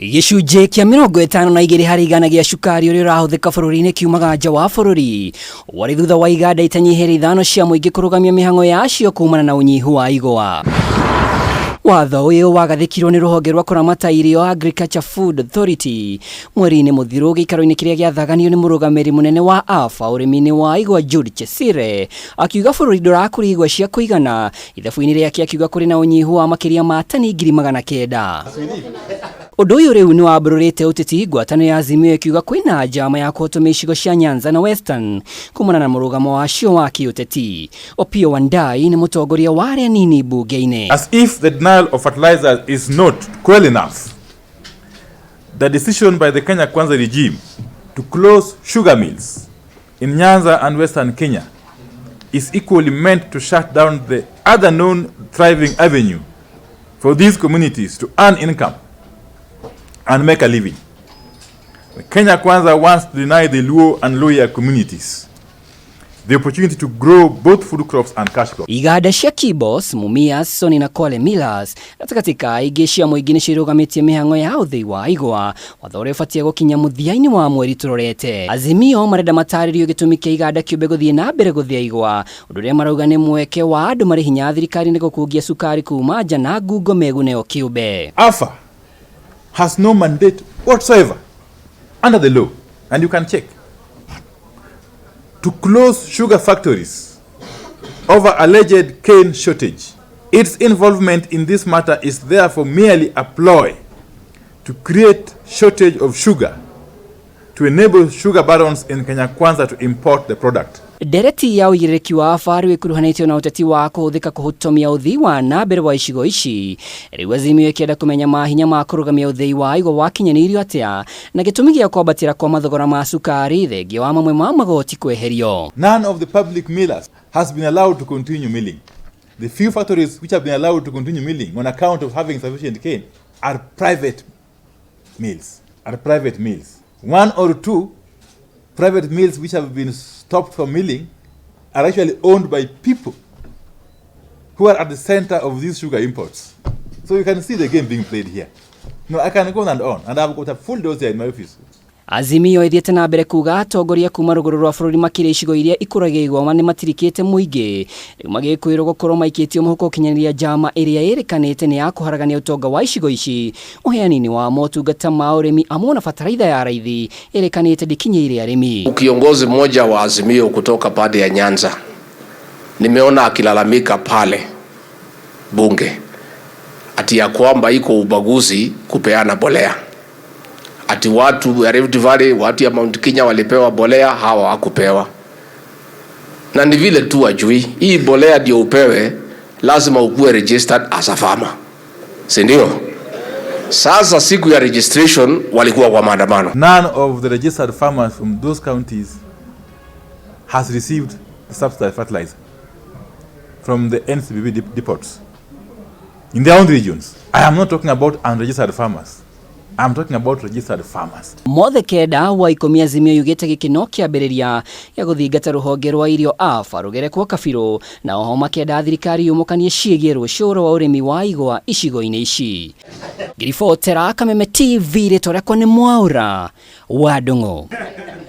Gĩcunjĩ kĩa 52% gĩa cukari ũrĩa ũrahũthĩka bũrũri-inĩ kiumaga nja wa bũrũri, warĩ thutha wa iganda itanyihĩire 5 cia mũingĩ kũrũgamia mĩhang'o yacio kumana na ũnyihu wa igwa. Watho ũyũ wagathĩkirwo nĩ rũhonge rwa kũramata irio Agriculture Food Authority mweri-inĩ mũthiru gĩikaro-inĩ kĩrĩa gĩathaganio nĩ mũrũgamĩrĩri mũnene wa AFA ũrĩmi-inĩ wa igwa Jude Chesire, akiuga bũrũri ndũrakũria igwa cia kũigana. Ithabu-inĩ rĩake akiuga kũrĩ na ũnyihu wa makĩria ma tani 900,000. Ũndũ ũyũ rĩu nĩ wambũrũrĩte ũteti, ngwatanĩro ya Azimio ĩkiuga kwĩna njama ya kũhotomia icigo cia Nyanza na Western kumana na mũrũgamo wacio wa kĩũteti. Opiyo Wandayi nĩ mũtongoria wa arĩa anini mbunge-inĩ. As if the denial of fertilizer is not cruel enough, the decision by the Kenya Kwanza regime to close sugar mills in Nyanza and Western Kenya is equally meant to shut down the other known thriving avenue for these communities to earn income and make a living. The Kenya Kwanza wants to deny the Luo and Luhya communities the opportunity to grow both food crops and cash crops. Iganda cia Kibos, Mumias, Sony na Kwale Millers gatagatĩ ka ingĩ cia mũingĩ nĩcio irũgamĩtie mĩhang'o ya ũthĩi wa igwa, watho ũrĩa ũbatiĩ gũkinya mũthia-inĩ wa mweri tũrorete. Azimio marenda matarĩrio gĩtũmi kĩa iganda kĩũmbe gũthiĩ na mbere gũthĩa igwa, ũndũ ũrĩa marauga nĩ mweke wa andũ marĩ hinya thirikari-inĩ gũkungia cukari kuma nja na ngungo megune o kĩũmbe. AFA has no mandate whatsoever under the law, and you can check, to close sugar factories over alleged cane shortage. Its involvement in this matter is therefore merely a ploy to create shortage of sugar to enable sugar barons in Kenya Kwanza to import the product. Ndereti ya ũigĩrĩrĩki wa AFA rĩu ĩkuruhanĩtio na ũteti wa kũhũthĩka kũhotomia ũthii wa na mbere wa icigo ici. Rĩu Azimio ĩkĩenda kũmenya mahinya ma kũrũgamia ũthĩi wa igwa wakinyanĩirio atĩa na gĩtũmi gĩa kwambatĩra kwa mathogora ma cukari thengia wa mamwe ma magoti kweherio. None of the public millers has been allowed to continue milling. The few factories which have been allowed to continue milling on account of having sufficient cane are private mills, are private mills. One or two private mills which have been stopped from milling are actually owned by people who are at the center of these sugar imports. So you can see the game being played here. No, I can go on and on, and I've got a full dossier in my office. Azimio ĩthiĩte na mbere kuga atongoria kuma rũgũrũ rwa bũrũri makĩria icigo iria ikũragia igwa nĩ matirikĩte mũingĩ, rĩu magĩkwĩrwo gũkorwo maikĩtio mũhuko ũkinyanĩria njama ĩrĩa ĩrĩkanĩte nĩ ya kũharagania ũtonga wa icigo ici, ũheani-inĩ wa motungata ma ũrĩmi amwe na bataraitha ya raithi ĩrĩkanĩte ndĩkinyĩire arĩmi. Kiongozi mmoja wa Azimio kutoka pande ya Nyanza nimeona akilalamika pale bunge ati ya kwamba iko ubaguzi kupeana bolea, ati watu ya Rift Valley, watu ya Mount Kenya walipewa bolea, hawa hawakupewa. Na ni vile tu wajui hii bolea ndio upewe, lazima ukuwe registered as a farmer, si ndio? Sasa siku ya registration walikuwa kwa maandamano. None of the registered farmers from those counties has received the subsidized fertilizer from the NCBB depots in their own regions. I am not talking about unregistered farmers. I'm talking about registered farmers. Mothe kenda wa 10 Azimio yugĩte gĩkĩ no kĩambĩrĩria gĩa gũthingata rũhonge rwa irio AFA rũgerekwo kabirũ, na oho makĩenda thirikari yũmũkanie ciĩgiĩ rũcũro wa ũrĩmi wa igwa icigo-inĩ ici. Ngiribotera Kameme TV, rĩtwa rĩakwa nĩ Mwaũra wa Ndung'u.